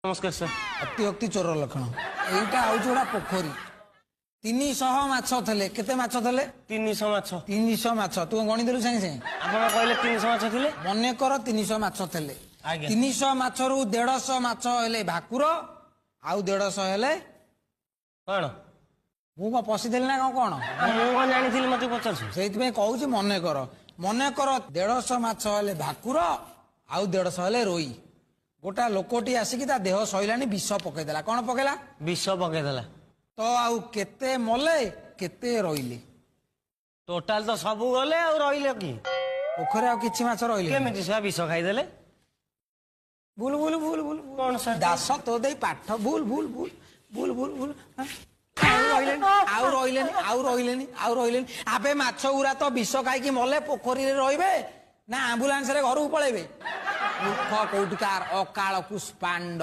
ନମସ୍କାର ସାର୍। ଅତିଭକ୍ତି ଚୋର ଲକ୍ଷଣ। ଏଇଟା ହଉଛି ଗୋଟେ ପୋଖରୀ, 300 ମାଛ ଥିଲେ। କେତେ ମାଛ ଥିଲେ? 300 ମାଛ। 300 ମାଛ। ତୁ ଗଣିଦେଲୁ ସାଙ୍ଗେ ସାଙ୍ଗେ। ଆପଣ କହିଲେ 300 ମାଛ ଥିଲେ। ମନେକର 300 ମାଛ ଥିଲେ। ଆଜ୍ଞା। 300 ମାଛରୁ 150 ମାଛ ହେଲେ ଭାକୁର, ଆଉ 150 ହେଲେ କଣ? ମୁଁ କଣ ପଶିଥିଲି ନା କଣ? କଣ ମୁଁ କଣ ଜାଣିଥିଲି, ମତେ ପଚାରୁଛୁ? ସେଇଥିପାଇଁ କହୁଛି, ମନେକର, ମନେକର 150 ମାଛ ହେଲେ ଭାକୁର ଆଉ 150 ହେଲେ ରୋଇ। ଗୋଟା ଲୋକଟି ଆସିକି ତା ଦେହ ସଇଲାଣି, ବିଷ ପକେଇଦେଲା। କଣ ପକେଇଲା? ବିଷ ପକେଇଦେଲା। ତ ଆଉ କେତେ ମଲେ, କେତେ ରହିଲେ? ଟୋଟାଲ ତ ସବୁ ଗଲେ, ଆଉ ରହିଲେ କି? ପୋଖରୀ ଆଉ କିଛି ମାଛ ରହିଲେ? କେମିତି ସେ ବିଷ ଖାଇଦେଲେ? ଭୁଲ, ଭୁଲ, ଭୁଲ, ଭୁଲ। କଣ ସାର୍? ଦାସ, ତୋ ଦେଇ ପାଠ ଭୁଲ, ଭୁଲ, ଭୁଲ, ଭୁଲ, ଭୁଲ, ଭୁଲ। ହାଁ? ଆଉ ରହିଲେନି, ଆଉ ରହିଲେନି, ଆଉ ରହିଲେନି, ଆଉ ରହିଲେନି। ଆବେ, ମାଛ ଗୁରା ତ ବିଷ ଖାଇକି ମଲେ, ପୋଖରୀରେ ରହିବେ ନା ଆମ୍ବୁଲାନ୍ସରେ ଘରକୁ ପଳେଇବେ? ମୂର୍ଖ କୋଉଠିକାର, ଅକାଳ କୁଷ୍ପାଣ୍ଡ।